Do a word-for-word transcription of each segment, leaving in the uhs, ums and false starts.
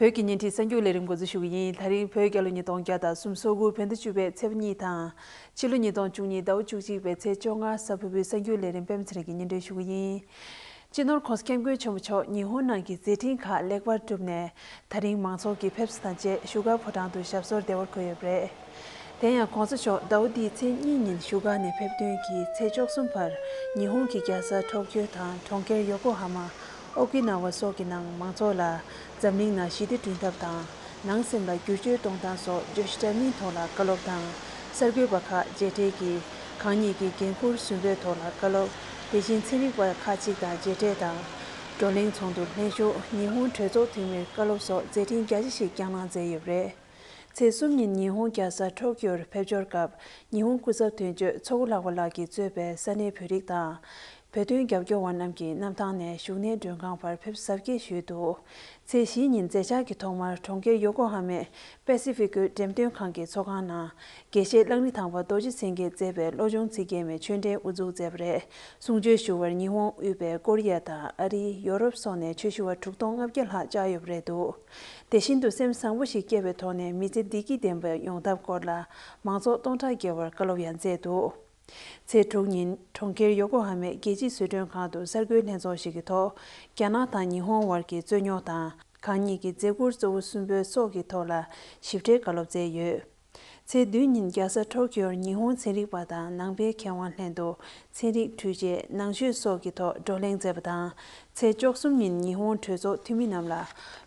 བོད་ཀྱི་བརྙན་འཕྲིན་གསར་འགྱུར་ལས་རིམ་འགོ་འཛུགས་ཞུ་གི་ཡིན། ད་རིང་བོད་རྒྱལ་ལོ་ཉིས་སྟོང་བརྒྱ་དང་སུམ་ཅུ་སོ་དགུ་བོད་ཟླ་བཅུ་པའི་ཚེས་པ་གཉིས་དང་། ཕྱི་ལོ་ཉིས་སྟོང་བཅུ་གཉིས་ཟླ་བ་བཅུ་གཅིག་པའི་ཚེས་བཅོ་ལྔ་གཟའ་ཕུར་བུའི་གསར་འགྱུར་ལས་རིམ་པད་མ་ཚེ་རིང་གིས་སྙན་སྒྲོན་ཞུ་གི་ཡིན། སྤྱི་ནོར་༸གོང་ས་༸སྐྱབས་མགོན་ཆེན་པོ་མཆོག་ཉི་ཧོང་ནང་གི་མཛད་འཕྲིན་ཁག་ལེགས་པར་གྲུབ་ནས། ད་རིང་མང་ཚོགས་ཀྱི་ཕེབས་བསུ་དང་བཅས་བཞུགས་སྒར་ཕོ་བྲང་དུ་ཞབས་སོར་བདེ་བར་འཁོད་ཡོད་པ་རེད། དེ་ཡང་༸གོང་ས་མཆོག་ཟླ་བ་འདིའི་ཚེས་གཉིས་ཉིན་བཞུགས་སྒར་ནས་ཕེབས་ཐོན་གྱི་ཚེས་བཅུ་གསུམ་བར་ཉི་ཧོང་གི་རྒྱལ་ས་ཊོ་ཀྱོ་དང་གྲོང་ཁྱེར་ཡོ་ཀོ་ཧ་མ། ཨོ་ཀི་ན་ཝ་སོགས་ཀྱི་ནང་མང་ཚོགས་ལ་འཛམ་གླིང་ནང་ཞི་བདེ་བསྐྲུན་ཐབས་དང་། ནང་སེམས་ལ་བསྒྱུར་བཅོས་གཏོང་སྟངས་སོགས་བརྗོད་གཞི་འདྲ་མིན་ཐོག་ལ་བཀའ་སློབ་དང་། གསར་འགོད་པ་ཁག་མཇལ་འཕྲད་ཀྱིས་གང་ཉིད་ཀྱི་འགན་འཁུར་ཟུན་པོའི་ཐོག་ལ་བཀའ་སློབ། དེ་བཞིན་ཚན་རིག་པ་ཁག་ཅིག་དང་མཇལ་འཕྲད་དང་། བགྲོ་གླེང་ཚོགས་འདུ་ལྷན་ཞུགས། ཉི་ཧོང་གྲོས་ཚོགས་འཐུས་མིར་བཀའ་སློབ་སོགས་མཛད་འཕྲིན་རྒྱ་ཆེ་ཞིག་བསྐྱངས་གནང་མཛད་ཡོད་པ་རེད། ཚེས་གསུམ་ཉིན་ཉི་ཧོང་རྒྱལ་ས་ཊོ་ཀྱོར་ཕེབས་འབྱོར་སྐབས། ཉི་ཧོང་སྐུ་ཚབ་དོན་གཅོད་མཚོ་སྒོ་ལྷག་པ་ལགས་ཀྱིས་གཙོས་པའི་ས་གནས་བོད་རིགས་དང་། བོད་དོན་རྒྱབ་སྐྱོར་བ་རྣམས་ཀྱིས་གནམ་ཐང་ནས་བཞུགས་གནས་མགྲོན་ཁང་བར་ཕེབས་གཟབ་རྒྱས་ཞུས་འདུག་ཚེས་བཞི་ཉིན་མཛད་འཆར་གྱི་ཐོག་མར་གྲོང་ཁྱེར་ཡོ་ཀོ་ཧ་མའི་པེ་སི་ཕི་ཀོའི་འགྲེམས་སྟོན་ཁང་གི་ཚོགས་ཁང་ནང་། དགེ་བཤེས་གླང་རི་ཐང་པ་རྡོ་རྗེ་སེང་གེས་མཛད་པའི་བློ་སྦྱོང་ཚིག་བརྒྱད་མའི་ཆོས་འབྲེལ་དབུ་འཛུགས་མཛད་པ་རེད། གསུང་ཆོས་ཞུ་བར་ཉི་ཧོང་དབུས་པའི་ཀོ་རི་ཡ་དང་ཨ་རི། ཡོ་རོབ་སོགས་ནས་ཆོས་ཞུ་བ་དྲུག་སྟོང་ལྔ་བརྒྱ་ལྷག་བཅར་ཡོད་པ་རེད་འདུག་དེ་བཞིན་དུ་སེམས་བཟང་པོ་ཞིག་སྐྱེས་པའི་ཐོག་ནས་མི་ཚེ་བདེ་སྐྱིད་ལྡན་པ་ཡོང་ཐབས་སྐོར་ལ་མང་ཚོགས་སྟོང་ཕྲག་བརྒལ་བར་བཀའ་སློབ་ཡང་མཛད་འདུག་ཚེས་དྲུག་ཉིན་གྲོང་ཁྱེར་ཡོ་ཀོ་ཧ་མའི་རྒྱལ་སྤྱིའི་བཟོ་སྐྲུན་ཁང་དུ་གསར་འགོད་ལྷན་ཚོགས་ཤིག་གི་ཐོག་རྒྱ་ནག་དང་ཉི་ཧོང་བར་གྱི་རྩོད་རྙོག་དང་། གང་ཉིད་ཀྱི་མཛད་ཁུར་གཙོ་བོ་གསུམ་པོའི་སྲོག་གི་ཐོག་ལ་ཞིབ་ཕྲའི་བཀའ་སློབ་སྩལ་ཡོད། ཚེས་བདུན་ཉིན་རྒྱལ་ས་ཊོ་ཀྱོར་ཉི་ཧོང་ཚན་རིག་པ་དང་ནང་པའི་མཁས་དབང་ལྷན་དུ་ཚན་རིག་འཕྲུལ་ཆས། ནང་ཆོས་སོགས་ཀྱི་ཐོག་བགྲོ་གླེང་མཛད་པ་དང་། ཚེས་བཅུ་གསུམ་ཉིན་ཉི་ཧོང་གྲོས་ཚོགས་འཐུས་མི་རྣམས་ལ་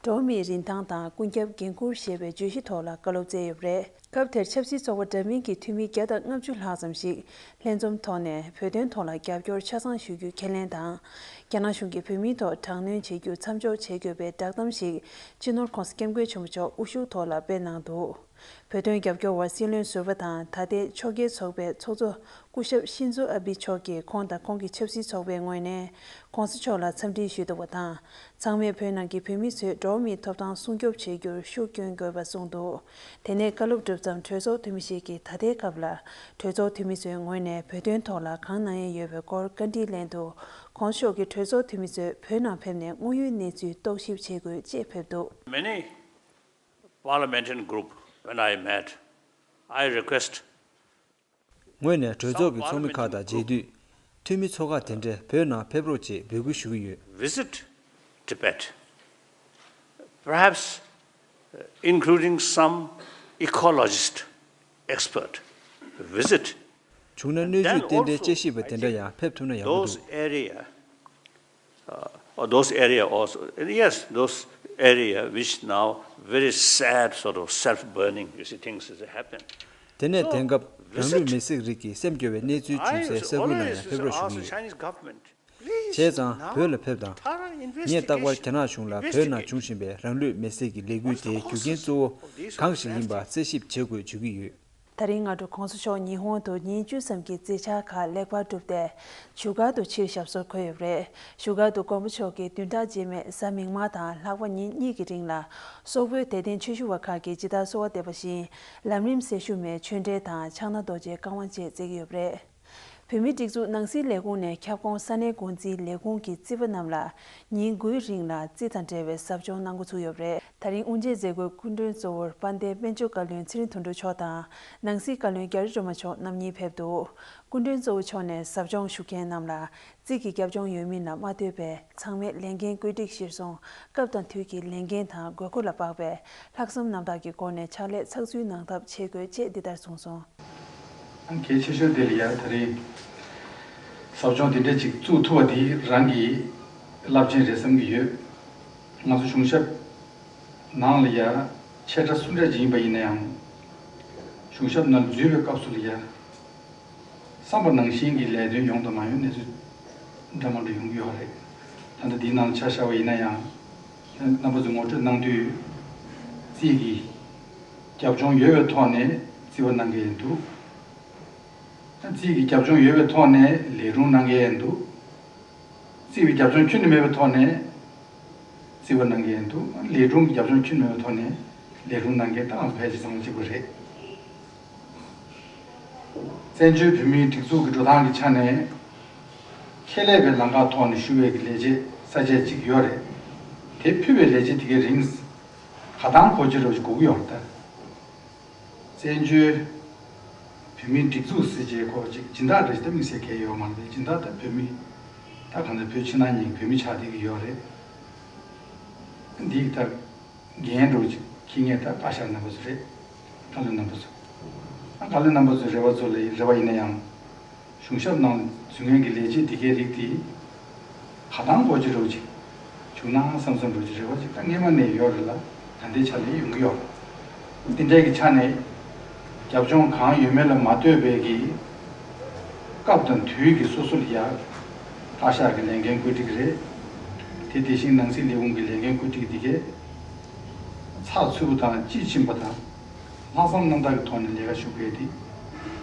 འགྲོ་བ་མིའི་རིན་ཐང་དང་ཀུན་ཁྱབ་འགན་འཁུར་ཞེས་པའི་བརྗོད་གཞི་ཐོག་ལ་བཀའ་སློབ་སྩལ་ཡོད་པ་རེད། སྐབས་དེར་ཆབ་སྲིད་ཚོགས་པ་འདྲ་མིན་གྱི་འཐུས་མི་བརྒྱ་དང་ལྔ་བཅུ་ལྷག་ཙམ་ཞིག་ལྷན་འཛོམས་ཐོག་ནས་བོད་དོན་ཐོག་ལ་རྒྱབ་སྐྱོར་ཆ་ཚང་ཞུ་རྒྱུ་ཁས་ལེན་དང་། རྒྱ་ནག་གཞུང་གིས་བོད་མིའི་ཐོག་དྲག་གནོན་བྱེད་རྒྱུ་མཚམས་འཇོག་བྱེད་དགོས་པའི་བསྒྲགས་གཏམ་ཞིག་སྤྱི་ནོར་༸གོང་ས་༸སྐྱབས་མགོན་ཆེན་པོ་མཆོག་དབུ་བཞུགས་ཐོག་ལ་སྤེལ་གནང་འདུག་བོད་དོན་རྒྱབ་སྐྱོར་བ་སྲིད་བློན་ཟུར་པ་དང་ད་ལྟའི་ཕྱོགས་འགལ་ཚོགས་པའི་ཚོགས་གཙོ་སྐུ་ཞབས་ཤིན་ཛོ་ཨ་བྷི་མཆོག་གིས་ཁོང་དང་ཁོང་གི་ཆབ་སྲིད་ཚོགས་པའི་ངོས་ནས་༸གོང་ས་མཆོག་ལ་འཚམས་འདྲི་ཞུས་འདུག་པ་དང་། ཚང་མས་བོད་ནང་གི་བོད་མི་ཚོས་འགྲོ་བ་མིའི་ཐོབ་ཐང་སྲུང་སྐྱོབ་བྱེད་རྒྱུར་ཤུགས་སྐྱོན་དགོས་པ་གསུངས་འདུག་དེ་ནས་བཀའ་སློབ་གྲུབ་མཚམས་གྲོས་ཚོགས་འཐུས་མི་ཞིག་གིས་ད་ལྟའི་སྐབས་ལ་གྲོས་ཚོགས་འཐུས་མི་ཚོའི་ངོས་ནས་བོད་དོན་ཐོག་ལ་གང་གནང་ཡས་ཡོད་པའི་སྐོར་བཀའ་འདྲི་ལེན་དུ། ༸གོང་ས་མཆོག་གིས་གྲོས་ཚོགས་འཐུས་མི་ཚོས་བོད་ནང་ཕེབས་ནས་དངོས་ཡོད་གནས་ཚུལ་རྟོག་ཞིབ་བྱེད་དགོས་ཅེས་ཕེབས་འདུག Many parliamentarian group, when I met, I request ངོས་ནས་གྲོས་ཚོགས་ཀྱི་ཚོགས་མི་ཁག་དང་མཇལ་དུས། འཐུས་མི་ཚོ་ཁག་དེ་འདྲས་བོད་ནང་ཕེབས་རོགས་ཅེས་འབོད་སྐུལ་ཞུ་གི་ཡོད། Visit Tibet, perhaps, uh, including some ecologist expert visit. བྱུང་ན་སྣོད་བཅུད་རྟེན་འབྲེལ་དཔྱད་ཞིབ་པ་དེ་འདྲ་ཡང་ཕེབས་ཐུབ་ན་ཡག་པོ་འདུག Those area, uh, or those area also, yes, those area which now very sad sort of self-burning, you see, things has happened. དེ་ནས་དེང་སྐབས་རང་ལུས་མེར་སྲེག་རིགས་ཀྱི་སེམས་སྐྱོ་བའི་གནས་ཚུལ་བྱུང་སའི་ས་ཁུལ་ལ་ཡང་ཕེབས་རོགས་ཞུ་གི་ཡོད། བྱས་ཙང་བོད་ལ་ཕེབས་དང་། ངས་རྟག་པར་རྒྱ་ནག་གཞུང་ལ་བོད་ནང་འབྱུང་བཞིན་པའི་རང་ལུས་མེར་སྲེག་གི་ལས་འགུལ་དེའི་རྒྱུ་རྐྱེན་གཙོ་བོ་གང་ཞིག་ཡིན་པ་རྩད་ཞིབ་བྱེད་དགོས་བརྗོད་ཀྱི་ཡོད། ད་རིང་སྔ་དྲོ་༸གོང་ས་མཆོག་ཉི་ཧོང་དུ་ཉིན་བཅུ་ཙམ་གྱི་མཛད་འཆར་ཁག་ལེགས་པར་གྲུབ་སྟེ། བཞུགས་སྒར་དུ་ཕྱིར་ཞབས་སོར་འཁོད་ཡོད་པ་རེད། བཞུགས་སྒར་དུ་མགོན་པོ་མཆོག་གིས་བདུན་ཕྲག་རྗེས་མའི་གཟའ་མིག་དམར་དང་ལྷག་པ་ཉིན་གཉིས་ཀྱི་རིང་ལ་སོག་པོའི་དད་ལྡན་ཆོས་ཞུ་བ་ཁག་གིས་ཇི་ལྟར་གསོལ་བ་འདེབས་པ་བཞིན། ལམ་རིམ་གསེར་ཞུ་མའི་ཆོས་འབྲེལ་དང་ཕྱག་ན་རྡོ་རྗེའི་བཀའ་དབང་བཅས་མཛད་ཀྱི་ཡོད་པ་རེད། བོད་མིའི་སྒྲིག་འཛུགས་ནང་སྲིད་ལས་ཁུངས་ནས་ཁྱབ་ཁོངས་ས་གནས་འགོ་འཛིན་ལས་ཁུངས་ཀྱི་རྩིས་པ་རྣམས་ལ་ཉིན་དགུའི་རིང་ལ་རྩིས་དང་འབྲེལ་བའི་ཟབ་སྦྱོང་གནང་འགོ་ཚུགས་ཡོད་པ་རེད། ད་རིང་དབུ་འབྱེད་མཛད་སྒོའི་སྐུ་མགྲོན་གཙོ་བོར་དཔལ་ལྡན་དཔལ་འབྱོར་བཀའ་བློན་ཚེ་རིང་དོན་གྲུབ་མཆོག་དང་། ནང་སྲིད་བཀའ་བློན་རྒྱ་རི་སྒྲོལ་མ་མཆོག་རྣམ་གཉིས་ཕེབས་འདུག་སྐུ་མགྲོན་གཙོ་བོ་མཆོག་ནས་ཟབ་སྦྱོང་ཞུ་མཁན་རྣམས་ལ། རྩིས་ཀྱི་རྒྱབ་ལྗོངས་ཡོད་མིན་ལ་མ་ལྟོས་པའི་ཚང་མས་ལས་འགན་བཀོད་སྒྲིག་གཞིར་བཟུང་། སྐབས་དང་དུས་ཀྱི་ལས་འགན་དང་དགོས་མཁོ་ལ་དཔག་པའི་ལྷག་བསམ་རྣམ་དག་གི་སྒོ་ནས་ཕྱག་ལས་ཚགས་ཚུད་གནང་ཐབས་བྱེད་དགོས་ཅེས་འདི་ལྟར་གསུངས་སོང་། གལ་ཆེ་ཤོས་དེ་ལ་ཡ་ད་རེས་ཟབ་སྦྱོང་དེ་འདྲ་ཅིག་བཙུགས་ཐུབ་པ་དེ་རང་གི་རླབས་ཆེན་རེད་བསམ་གྱི་ཡོད། ང་ཚོ་གཞུང་ཞབས་ནང་ལ་ཡ་ཆེ་ཕྲ་སུ་འདྲ་ཅིག་ཡིན་པ་ཡིན་ན་ཡང་། གཞུང་ཞབས་ནང་འཛུལ་བའི་སྐབས་སུ་ལ་ཡ། བསམ་པ་ནང་བཞིན་གྱི་ལས་དོན་ཡོང་དང་མ་ཡོང་གནས་ཚུལ་འདྲ་མི་འདྲ་ཡོང་གི་ཡོད་རེད། ད་ལྟ་འདིའི་ནང་ཆ་བཞག་པ་ཡིན་ན་ཡང་། རྣམ་པ་ཚོས་ངོ་སྤྲོད་གནང་དུས། རྩིས་ཀྱི་རྒྱབ་ལྗོངས་ཡོད་པའི་ཐོག་ནས་རྩིས་པ་གནང་གི་ཡིན་འདུག་རྩིས་ཀྱི་རྒྱབ་ལྗོངས་ཡོད་པའི་ཐོག་ནས་ལས་སྒྲུང་གནང་གི་ཡིན་འདུག་རྩིས་པའི་རྒྱབ་ལྗོངས་ཁྱོན་ནས་མེད་པའི་ཐོག་ནས་རྩིས་པ་གནང་གི་ཡིན་འདུག་ལས་སྒྲུང་གི་རྒྱབ་ལྗོངས་ཁྱོན་ནས་མེད་པའི་ཐོག་ནས་ལས་སྒྲུང་གནང་མཁན་ད་ང་ཚོ་ཕལ་ཆེར་ཚང་མ་གཅིག་པ་རེད། བཙན་བྱོལ་བོད་མིའི་སྒྲིག་འཛུགས་ཀྱི་འགྲོ་སྟངས་ཀྱི་ཆ་ནས་ཁྱད་ལས་པའི་ལམ་ཁ་ཐོག་ནས་ཞུ་བའི་གི་ལས་བྱེད་ས་བཅད་ཅིག་ཡོད་རེད། དེ་ཕུལ་བའི་ལས་བྱེད་དེ་གའི་རིང་། ག་དང་གོ་ཅི་རོ་ཅིག་དགོས་ཀྱི་ཡོད་རེད་ད། བཙན་བྱོལ་བོད་མིའི་སྒྲིག་འཛུགས་ཟེར་བྱས་ཁོ་ཅིག་སྦྱིན་བདག་རེ་ཞིག་ད་དམིགས་བསལ་གལ་ཡོད་མ་རེད། སྦྱིན་བདག་ད་བོད་མི་ད་གང་ལྟར་བོད་ཕྱི་ནང་གཉིས་བོད་མི་ཆགས་བསྡད་ཀྱི་ཡོད་རེད། འདིའི་ད་འགན་རོ་ཅིག་འཁྱེར་མཁན་ད་བཀའ་ཤག་རྣམ་པ་ཚོ་རེད། བཀའ་བློན་རྣམ་པ་ཚོ། ཨ་བཀའ་བློན་རྣམ་པ་ཚོའི་རེ་བ་ཚོ་ལ་རེ་བ་ཡིན་ན་ཡང་། གཞུང་ཞབས་ནང་འཛུལ་མཁན་གྱི་ལས་བྱེད་འདི་གའི་རིགས་དེ་ག་དང་གོ་ཅི་རོ་ཅིག་བྱུང་ན་བསམ་བསམ་རོ་ཅིག་རེ་བ་ཅིག་ད་སྔས་མ་ནས་ཡོད་རེད་ལ། ད་ལྟའི་ཆ་ལ་ཡོང་གི་ཡོད། འདི་འདྲའི་གི་ཆ་ནས་རྒྱབ་ལྗོངས་གང་ཡོད་མེད་ལ་མ་ལྟོས་པའི་གི་སྐབས་དང་དུས་ཀྱི་སོ་སོ་ལ་ཡ་བཀའ་ཤག་གི་ལས་འགན་བཀོད་སྒྲིག་རེད། དེ་དེ་བཞིན་ནང་སྲིད་ལས་ཁུངས་ཀྱི་ལས་འགན་བཀོད་སྒྲིག་འདི་གའི་ཚགས་ཚུད་པོ་དང་དཔྱིས་ཕྱིན་པ་དང་ལྷག་བསམ་རྣམ་དག་གི་ཐོག་ནས་ལས་ཀ་ཞུ་དགོས་དེ་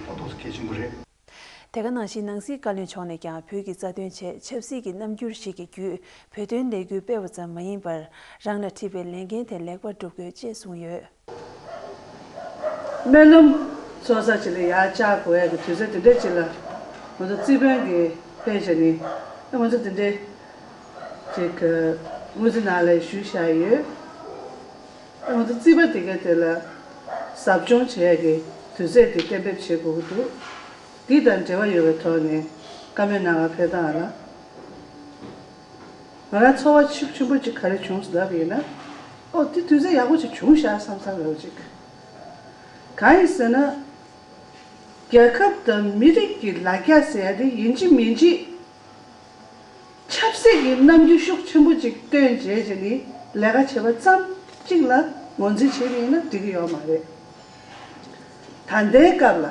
ཏོག་ཏོག་ཙམ་གལ་ཆེན་པོ་རེད། དེ་ག་ནང་བཞིན་ནང་སྲིད་བཀའ་བློན་མཆོག་ནས་ཀྱང་བོད་ཀྱི་རྩ་དོན་ཆེད་ཆབ་སྲིད་ཀྱི་རྣམ་འགྱུར་ཞིག་གི་བརྒྱུད་བོད་དོན་ལས་འགུལ་སྤེལ་བ་ཙམ་མ་ཡིན་པར་རང་ལ་འཁྲི་བའི་ལས་འགན་དེ་ལེགས་པར་སྒྲུབ་དགོས་ཅེས་གསུངས་ཡོད། སྨོན་ལམ་ཚོགས་བསགས་ཅིག་ལ་ཡར་བཅར་དགོས་ཡ་གི་དུས་ཚོད་དེ་འདྲ་ཅིག་ལ་ང་ཚོ་རྩིས་དཔོན་གྱི་ཕལ་ཆེར་ནི་ང་ཚོ་དེ་འདྲ་ཅིག་དངུལ་རྩིས་ནང་ལ་ཞུས་བཞག་ཡོད། ང་ཚོ་རྩིས་པ་དེ་ག་དེ་ལ་ཟབ་སྦྱོང་བྱེད་ཡ་གི་དུས་ཚོད་དེ་གཏན་འབེབས་བྱེད་དགོས་ཀྱི་འདུག་འདི་དང་འབྲེལ་བ་ཡོད་པའི་ཐོག་ནས་བཀའ་མོལ་གནང་བ་ཕེབས་སྟངས་ལ་ང་རང་ཚོར་བ་ཤུགས་ཆེན་པོ་ཅིག་ག་རེ་བྱུང་སོང་ལབ་པ་ཡིན་ན། ཨོ་དེ་དུས་ཚོད་ཡག་པོ་ཅིག་བྱུང་ཤག་བསམ་བསམ་ཡོད་ཅིག་གང་ཡིན་ཟེར་ན། རྒྱལ་ཁབ་དང་མི་རིགས་ཀྱི་ལ་རྒྱ་ཟེར་ཡ་དེ་ཡིན་གཅིག་མིན་གཅིག་ཆབ་སྲིད་ཀྱི་རྣམ་འགྱུར་ཤུགས་ཆེན་པོ་ཅིག་སྟོན་བྱས་བྱས་ནས་ལས་ཀ་བྱེད་པ་ཙམ་གཅིག་ལ་ངོས་འཛིན་བྱས་པ་ཡིན་ན་འགྲིག་གི་ཡོད་མ་རེད། ད་ལྟའི་སྐབས་ལ་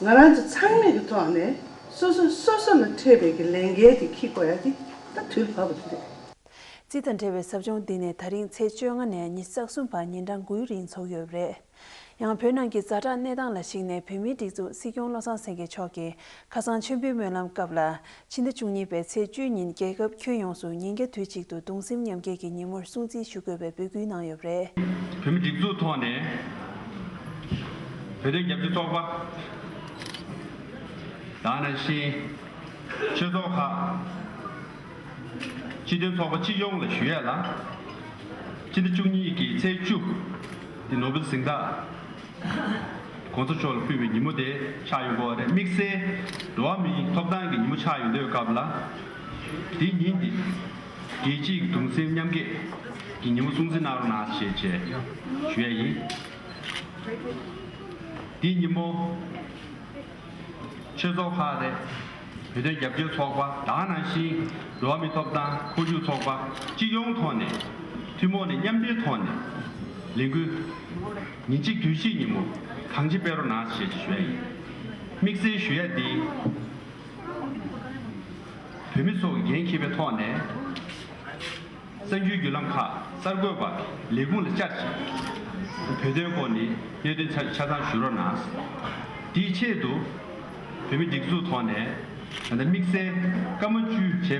ང་རང་ཚོ་ཚང་མའི་གི་ཐོག་ནས་སོ་སོ་སོ་སོ་ལ་འཕྲད་པའི་གི་ལས་འགན་དེ་འཁྱེར་དགོས་ཡ་དེ་ད་དུས་བབ་པ་དེ་རེད། རྩིས་དང་འབྲེལ་བའི་ཟབ་སྦྱོང་འདི་ནས་ད་རིང་ཚེས་བཅོ་ལྔ་ནས་ཉི་ཤུ་རྩ་གསུམ་བར་ཉིན་གྲངས་དགུའི་རིང་འཚོགས་ཡོད་པ་རེད། ཡང་བོད་ནང་གི་ཛ་དྲག་གནས་སྟངས་ལ་གཞིགས་ནས་བོད་མིའི་སྒྲིག་འཛུགས་སྲིད་སྐྱོང་བློ་བཟང་སེང་གེ་མཆོག་གིས་ཁ་སང་མཆོད་འབུལ་སྨོན་ལམ་སྐབས་ལ་ཕྱི་ཟླ་བཅུ་གཉིས་པའི་ཚེས་བཅུ་ཉིན་རྒྱལ་ཁབ་ཁྱོན་ཡོངས་སུ་ཉིན་རྒྱབ་དུས་གཅིག་ཏུ་གདུང་སེམས་མཉམ་སྐྱེད་ཀྱི་ཉིན་མོར་སྲུང་བརྩི་ཞུ་དགོས་པའི་འབོད་སྐུལ་གནང་ཡོད་པ་རེད། བོད་མི་སྒྲིག་འཛུགས་ཐོག་ནས་བོད་དོན་རྒྱབ་སྐྱོར་ཚོགས་པ་དང་ནང་བཞིན་ཆོས་ཚོགས་ཁག་སྤྱི་མཐུན་ཚོགས་པ་སྤྱི་ཡོངས་ལ་ཞུ་ཡས་ལ། སྤྱི་ཟླ་བཅུ་གཉིས་ཀྱི་ཚེས་བཅུ། འདི་ནོ་བེལ་གཟེངས་རྟགས་༸གོང་ས་མཆོག་ལ་ཕུལ་བའི་ཉིན་མོ་དེ་ཆགས་ཡོང་གི་ཡོད་རེད། དམིགས་བསལ་འགྲོ་བ་མིའི་ཐོབ་ཐང་གི་ཉིན་མོ་ཆགས་ཡོང་དུས་སྐབས་ལ། འདི་ཉིན་འདི་རྒྱལ་སྤྱིའི་གདུང་སེམས་མཉམ་སྐྱེད་ཀྱི་ཉིན་མོ་སྲུང་བརྩི་གནང་རོགས་གནང་ཞེས་བྱས་ཞུ་ཡས་ཡིན། འདི་ཉིན་མོ། ཆོས་ཚོགས་ཁག་རེད། བོད་དོན་རྒྱབ་སྐྱོར་ཚོགས་པ་དང་ནང་བཞིན་འགྲོ་བ་མིའི་ཐོབ་ཐང་ཁོར་ཡུག་ཚོགས་པ་སྤྱི་ཡོངས་ཐོག་ནས་ཐུན་མོང་ནས་མཉམ་འབྲེལ་ཐོག་ནས་ལས་འགུལ་ཉིན་གཅིག་དུས་གཅིག་ཉིན་མོ་གང་ཅི་སྤེལ་རོགས་གནང་ཞེས་ཞུ་ཡ་ཡིན། དམིགས་བསལ་ཞུ་ཡ་འདི་བོད་མི་ཚོ་གི་འགན་འཁྱེར་བའི་ཐོག་ནས། གསར་འགྱུར་བརྒྱུད་ལམ་ཁག་གསར་འགོད་པ་ལས་ཁུངས་ལ་བཅར་ཞིང་། བོད་དོན་སྐོར་ནས་གནད་དོན་ཆ་ཆ་ཚང་ཞུ་རོགས་གནང་། དེའི་ཆེད་དུ་བོད་མི་སྒྲིག་འཛུགས་ཐོག་ནས་ད་ལྟ་དམིགས་བསལ་སྐར་མ་བཅུ་བྱས་པའི་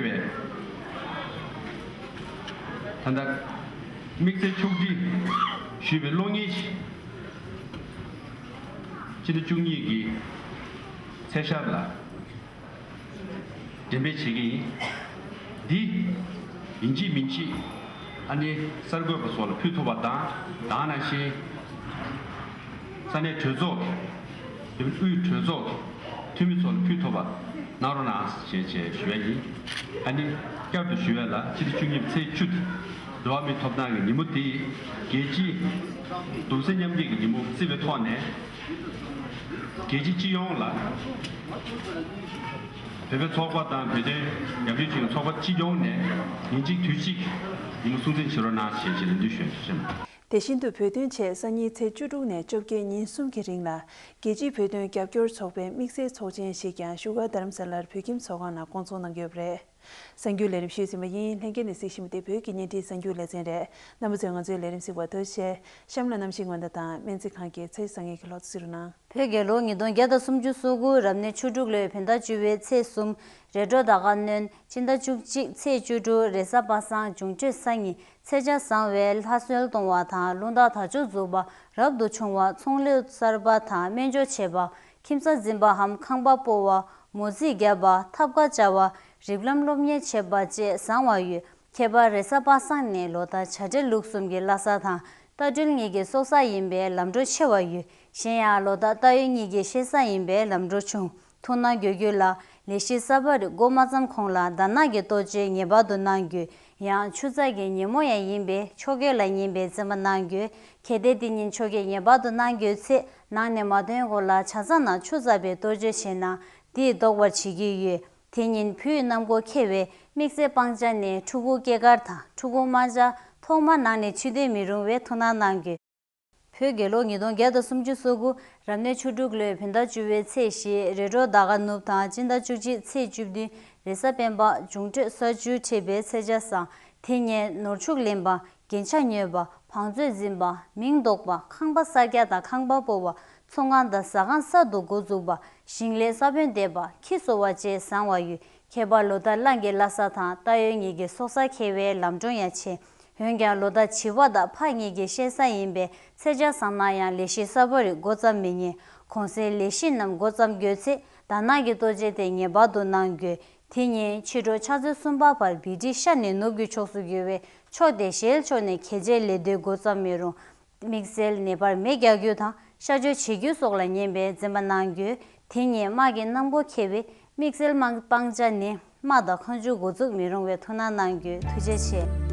ད་ལྟ་དམིགས་བསལ་ཕྱོགས་སྒྲིག་ཞུས་པའི་གློག་བརྙན་ཞིག་ཕྱི་ཟླ་བཅུ་གཉིས་ཀྱི་ཚེས་ཤར་ལ། འགྲེམས་སྤེལ་བྱེད་ཀྱི་ཡིན། འདི་ཡིན་གཅིག་མིན་གཅིག་ཨ་ནི་གསར་འགོད་པ་སོགས་ལ་ཕུལ་ཐུབ་པ་དང་དེ་ནང་བཞིན་ས་གནས་གྲོས་ཚོགས་ཀྱི་དབུས་གྲོས་ཚོགས་ཀྱི་འཐུས་མི་ཚོ་ལ་ཕུལ་ཐུབ་པ་གནང་རོགས་གནང་ཞེས་བྱས་ཞུ་ཡ་ཡིན། ཨ་ནི་བསྐྱར་དུ་ཞུ་ཡ་ལ་ཕྱི་ཟླ་བཅུ་གཉིས་ཚེས་བཅུ་དེ་འགྲོ་བ་མིའི་ཐོབ་ཐང་གི་ཉིན་མོ་དེ་རྒྱལ་སྤྱིའི་གདུང་སེམས་མཉམ་སྐྱེད་ཀྱི་ཉིན་མོ་བརྩི་བའི་ཐོག་ནས། རྒྱལ་སྤྱི་སྤྱི་ཡོངས་ལ། བོད་པའི་ཚོགས་པ་དང་བོད་དོན་རྒྱབ་སྐྱོར་བྱེད་མཁན་ཚོགས་པ་སྤྱི་ཡོངས་ནས་ཉིན་གཅིག་དུས་གཅིག་ཉིན་མོ་སྲུང་བརྩི་བྱེད་རོགས་གནང་ཞེས་ཞེས་ལན་འདེབས་ཞུ་ཞུ། དེ་བཞིན་དུ་བོད་དོན་ཆེད་སང་ཉིན་ཚེས་བཅུ་དྲུག་ནས་བཅོ་བརྒྱད་ཉིན་གསུམ་གྱི་རིང་ལ་རྒྱལ་སྤྱིའི་བོད་དོན་རྒྱབ་སྐྱོར་ཚོགས་པའི་དམིགས་བསལ་ཚོགས་ཆེན་ཞིག་ཀྱང་བཞུགས་སྒར་རྡ་རམ་ས་ལར་བོད་ཁྱིམ་ཚོགས་ཁང་ནང་བསྐོང་ཚོགས་གནང་གི་ཡོད་པ་རེད། གསར་འགྱུར་ལས་རིམ་ཞུས་ཟིན་པ་ཡིན། ལྷན་རྒྱས་ནས་གཟིགས་བཞིན་པ་དེ་བོད་ཀྱི་བརྙན་འཕྲིན་གསར་འགྱུར་ལེ་ཚན་རེད། རྣམ་པ་ཚོས་ང་ཚོའི་ལས་རིམ་གཟིགས་པར་ཐུགས་རྗེ་ཆེ། གཤམ་ལ་གནམ་གཤིས་སྔོན་བརྡ་དང་སྨན་རྩིས་ཁང་གི་ཚེས་བཟང་ངན་གྱི་ལོ་ཚོད་གཟིགས་རོགས་གནང་། བོད་རྒྱལ་ལོ་ཉིས་སྟོང་བརྒྱ་དང་སུམ་ཅུ་སོ་དགུ་རབ་གནས་ཆུ་འབྲུག་ལོའི་བོད་ཟླ་བཅུ་པའི་ཚེས་གསུམ་རེས་འགྲོགས་ཟླ་སྐར་སྣོན། སྤྱི་ཟླ་བཅུ་གཅིག་ཚེས་བཅུ་དྲུག་རེས་གཟའ་པ་སངས། འབྱུང་འཕྲོད་གཟའ་ཉི། ཚེས་ཆ་བཟང་བས་ལྷ་གསོལ་གཏོང་བ་དང་རླུང་རྟ་དར་ལྕོག་འཛུགས་པ་རབ་ཏུ་བྱུང་བ། ཚོང་ལས་གསར་པ་དང་སྨན་སྦྱོར་བྱེད་པ། ཁྱིམ་ས་འཛིན་པའམ་ཁང་པ་སྤོ་བ། མོ་རྩིས་བརྒྱབ་པ། ཐབ་ཀ་བཅའ་བ། རིགས་ལམ་སློབ་གཉེར་བྱེད་པ་བཅས་བཟང་བ་ཡོད། ཁྱད་པར་རེས་གཟའ་པ་སངས་ནས་ལོ་ཟླ་བྱ་སྤྲེལ་ལུག་གསུམ་གྱི་བླ་གཟའ་དང་རྟ་སྦྲུལ་གཉིས་ཀྱི་སྲོག་གཟའ་ཡིན་པས་ལམ་འགྲོ་ཆེ་བ་ཡོད། གཞན་ཡང་ལོ་ཟླ་རྟ་ཡོས་གཉིས་ཀྱི་གཤེད་གཟའ་ཡིན་པས་ལམ་འགྲོ་ཆུང་། ཐུགས་སྣང་དགོས་རྒྱུ་ལ། ལས་བཞི་ས་པ་རི་འགོ་མ་བརྩམས་གོང་ལ་དྷ་ནག་གི་གཏོ་བཅོས་ངེས་པར་དུ་གནང་དགོས། ཡང་ཆུ་ཚགས་ཀྱི་ཉིན་མོ་ཡང་ཡིན་པས་ཆོ་ག་ལ་ཉན་པའི་བཙུན་པ་གནང་དགོས། གལ་ཏེ་འདི་ཉིན་ཆོ་ག་ངེས་པར་དུ་གནང་དགོས་ཚེ་ནང་ནས་མ་ཐོན་གོང་ལ་ཇ་ཚ་ནང་ཆུ་ཚ་བའི་གཏོ་བཅོས་བྱས་ན་དེས་ལྡོག་པར་བྱེད་ཀྱི་ཡོད། དེ་ཉིན་བུས་གནམ་སྒོ་ཁྱེར་བས་དམིགས་བསལ་སྤང་བྱ་ནས་ཕྲུ་གུ་སྐྱེས་སྐར་དང་ཕྲུ་གུ་དམར་འབྱར་ཐོག་མ་ནང་ནས་ཆུ་དེ་མི་རུང་བའི་ཐུགས་སྣང་གནང་དགོས། བོད་རྒྱལ་ལོ་ཉིས་སྟོང་བརྒྱ་དང་སུམ་ཅུ་སོ་དགུ་རབ་གནས་ཆུ་འབྲུག་ལོའི་བོད་ཟླ་བཅུ་པའི་ཚེས་བཞི་རེས་འགྲོགས་ཟླ་ག་ནུབ་དང་སྤྱི་ཟླ་བཅུ་གཅིག་ཚེས་བཅུ་བདུན་རེས་གཟའ་སྤེན་པ་འབྱུང་འཕྲོད་ས་བཅུ་འཁྲིལ་བའི་ཚེས་ཆ་བཟང་། དེ་ཉིན་ནོར་ཕྱུགས་ལེན་པ། རྒྱན་ཆ་ཉོས་པ། བང་མཛོད་འཛིན་པ། མིང་འདོགས་པ། ཁང་པ་གསར་རྒྱག་དང་ཁང་པ་སྤོ་བ། ཚོང་ཁང་དང་ཟ་ཁང་གསར་དུ་འགོ་འཛུགས་པ། ཞིང་ལས་ས་བོན་འདེབས་པ། ཁྱི་གསོ་བ་བཅས་བཟང་བ་ཡོད། ཁྱད་པར་ལོ་ཟླ་གླང་གི་བླ་གཟའ་དང་རྟ་ཡོས་གཉིས་ཀྱི་སྲོག་གཟའ་འཁེལ་བས་ལམ་འགྲོ་ཡང་ཆེ། འོན་ཀྱང་ལོ་ཟླ་བྱི་བ་དང་ཕག་གཉིས་ཀྱི་གཤེད་གཟའ་ཡིན་པས་ཚེས་ཆ་བཟང་ན་ཡང་ལས་བཞི་ས་པ་རི་འགོ་བརྩམས་མི་ཉན། གོང་གསལ་ལས་བཞི་རྣམས་འགོ་བརྩམས་དགོས་ཚེ་དྷ་ནག་གི་གཏོ་བཅོས་དེ་ངེས་པར་དུ་གནང་དགོས། དེ་ཉིན་ཕྱི་དྲོ་ཕྱག་ཚོད་གསུམ་པ་བར་བི་ཏི་ཤ་ནས་ནུབ་ཀྱི་ཕྱོགས་སུ་རྒྱུ་བས་ཕྱོགས་དེ་ཞལ་ཕྱོགས་ནས་གལ་ཆེའི་ལས་དོན་འགོ་བརྩམས་མི་རུང་། དམིགས་བསལ་ནད་པར་མེ་རྒྱག་རྒྱུ་དང་གཤག་བཅོས་བྱེད་རྒྱུ་སོགས་ལ་ཉན་པའི་འཛེམ་པ་གནང་དགོས། དེ་ཉིན་དམག་གི་གནམ་སྒོ་ཁེལ་བས་དམིགས་བསལ་དམག་སྤང་བྱ་ནི་དམག་དང་མཁའ་མཇུག་འགོ་འཛུགས་མི་རུང་བའི་ཐུགས་སྣང་གནང་དགོས། ཐུགས་རྗེ་ཆེ།